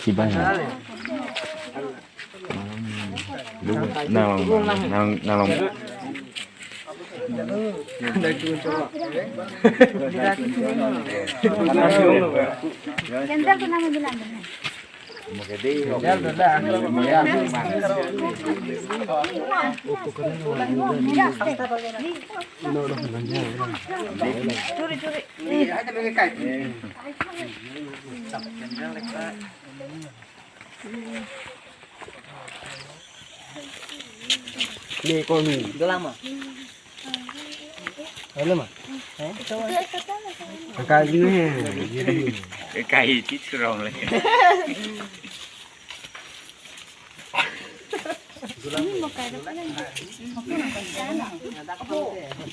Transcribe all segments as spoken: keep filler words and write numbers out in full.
Iba ya. Nang, nang, nang, nang. Ni ko ni. Dolang ma. Ano ma? Angka ni. Kai ti surong le.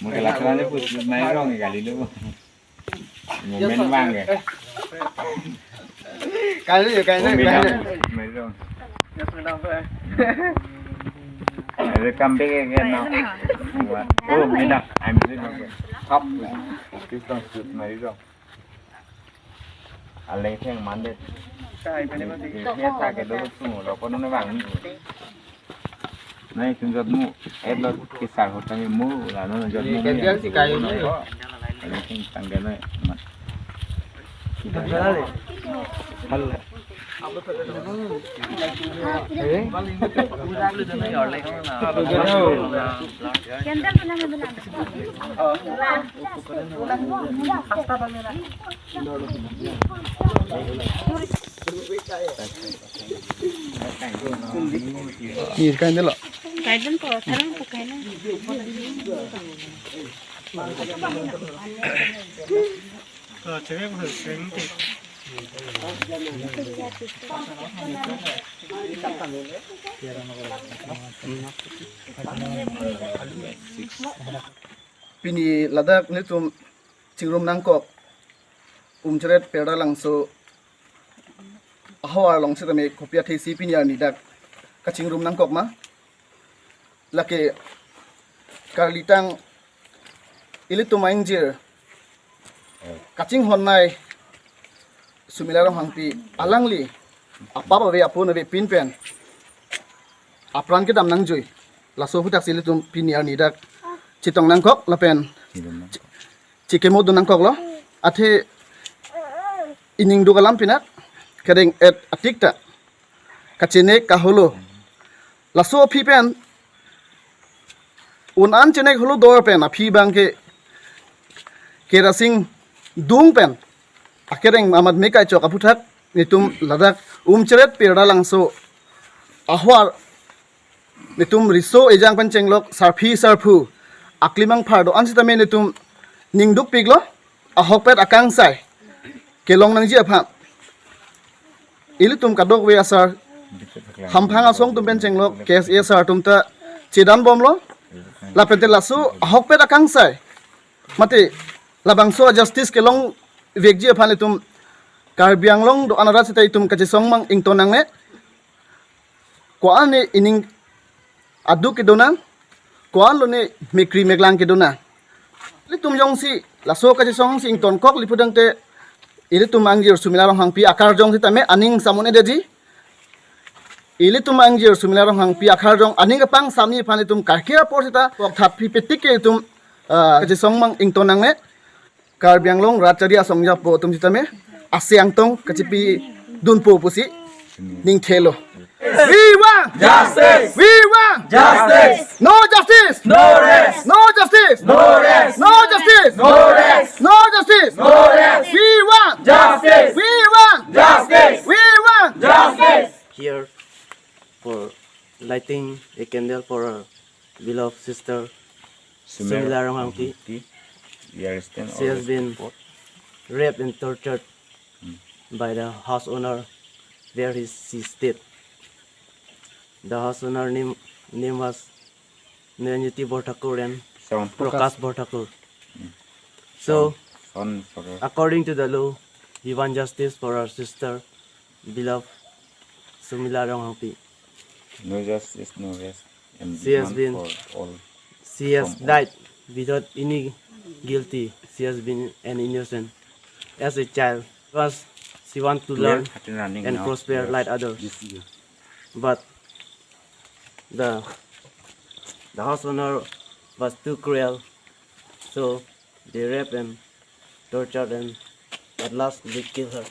Mungkin laksana pus mai rong kali lu. Momen bang ya. Kali ya, kali, kali. Momen bang. Welcome back again now. Oh, Mina, I'm doing okay. Hop. Please don't shoot my video. Aleng theng mandet. Kai pene mati. Dia tak ada dulu semua. Lo kono ne bang ni. Nai tunjat mu, eh, lo kisar hotel mu, la no jat mu. Kan dia si kayu ni. Ini kan tangga na, mat. Hal. Eh? Ni kain delo. Kain po, tarang po kain. Pini ladak nelitum chingrum nangkok Umcheret Perda Langso ahavar along sitame kopi athesi pini arni dak kachingrum nangkok ma? Lake karlitang ilitum aingjir kachinghon nai Sumila Ronghangpi alangli apap ave apun ave pin pen apran kedam nangjui. Laso aphuthak si ilitum pini arni dak chetong nangkok lapen chikemo dun nangkoklo. Athe ining duk alam pinak kereng et atik ta kachenek kaholo. Laso aphi pen un an chenek holo dor pen aphi abang ke kerosene dung pen akereng amat me kai chok aphuthak nelitum ladak Umcheret Perda Langso ahavar nelitum riso ejang pen chenglok sarpi sarpo aklimang phar do-an sitame nelitum ning dukpiklo, ahokpet akangsai kelong nangji aphan. Ilitum kadokave asar hamphang asong atum pen chenglok K S A asar atum ta chedan bomlo. Lapen te laso ahokpet akangsai mate labangso justice kelong vekji aphan itum Karbi Anglong do-an arat sita itum kachesong mang ington nangne. Ko-an ne ining aduk kedo nang, ko-an lo ne mekri meklang kedo nang. Ilitum jongsi laso kachesong si ingtonkok li pudang te ilitum aingjir Sumila Ronghangpi akarjong sitame aning samun edeji. Ilitum aingjir Sumila Ronghangpi akarjong aning kapangsamji aphan itum karkir apor sita kokthat pi petik ke itum, ah, kachesong mang ington nangne. Karbi Anglong rat chari asong japo atum sitame ase angtong kachepi dunpo pusi ning thelo. We want justice. We want justice. No justice. No rest. No justice. No rest. No justice. No rest. No justice. No rest. We want justice. We want justice. We want justice. Here for lighting a candle for our beloved sister Sumila Ronghangpi. She has been raped and tortured by the house owner where he, she stayed. The house owner name, name was Niranjyoti Borthakur and Prakash Borthakur. So, according to the law, we want justice for our sister, beloved Sumila Ronghangpi. No justice, no rest. And she has been, she has died without any guilty. She has been an innocent. As a child, was, She want to learn and prosper like others. But the the house owner was too cruel, so they raped and tortured and at last they killed her.